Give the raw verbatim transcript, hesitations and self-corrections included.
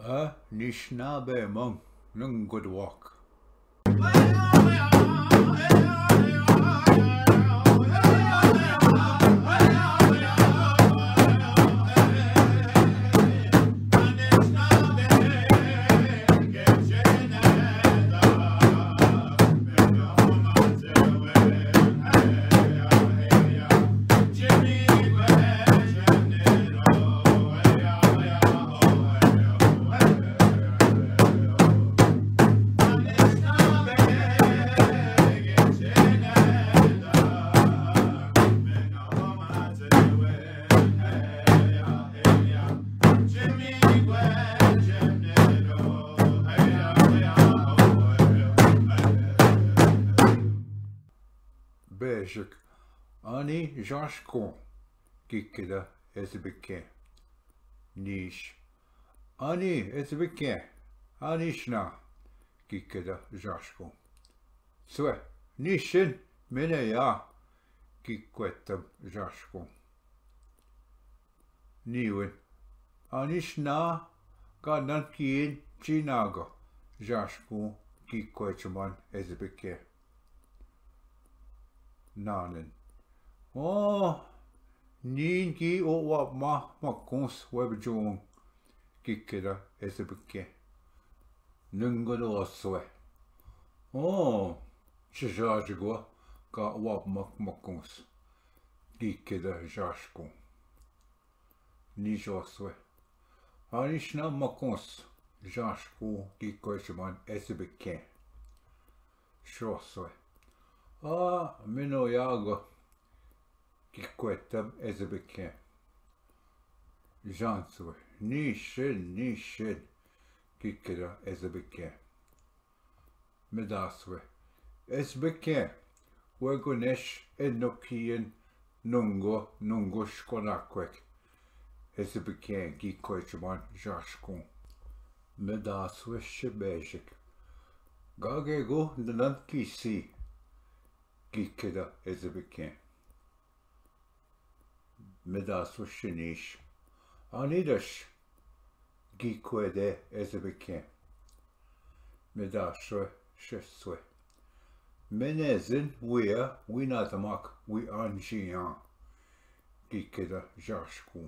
A Nishna be mong nung good walk. Bežik, ani žaško, kikeda ezebike. Niš, ani ezebike, ani šna, kikeda žaško. Swe, nišin, mene ja, kikwetam žaško. Niwin, ani šna, ka nan kiin činago žaško, kikweč man ezebike. Nanen. O, nin ki o wap ma makuns web jung, kikeda ezebike. Nungo do swe. O, čežažgo ka wap mak makuns, kikeda žaško. Nižo swe. Ani šna makuns, žaško, kikweč man ezebike. Šo swe. A, mino jago, kikwetam ezebike. Žan swe. Nišin, nišin, kikeda ezebike. Medaswe. Ezebike, weguneš enokiin nungo, nungo škonakwek. Ezebike, kikweč man žaško. Medaswe še bežik. Gagego nanan kisi, kikeda ezebike. Medaswe še niš. Ani daš, kikwede ezebike. Medaswe še swe. Menezin wia, winatamak, wi anžian, kikeda žaško.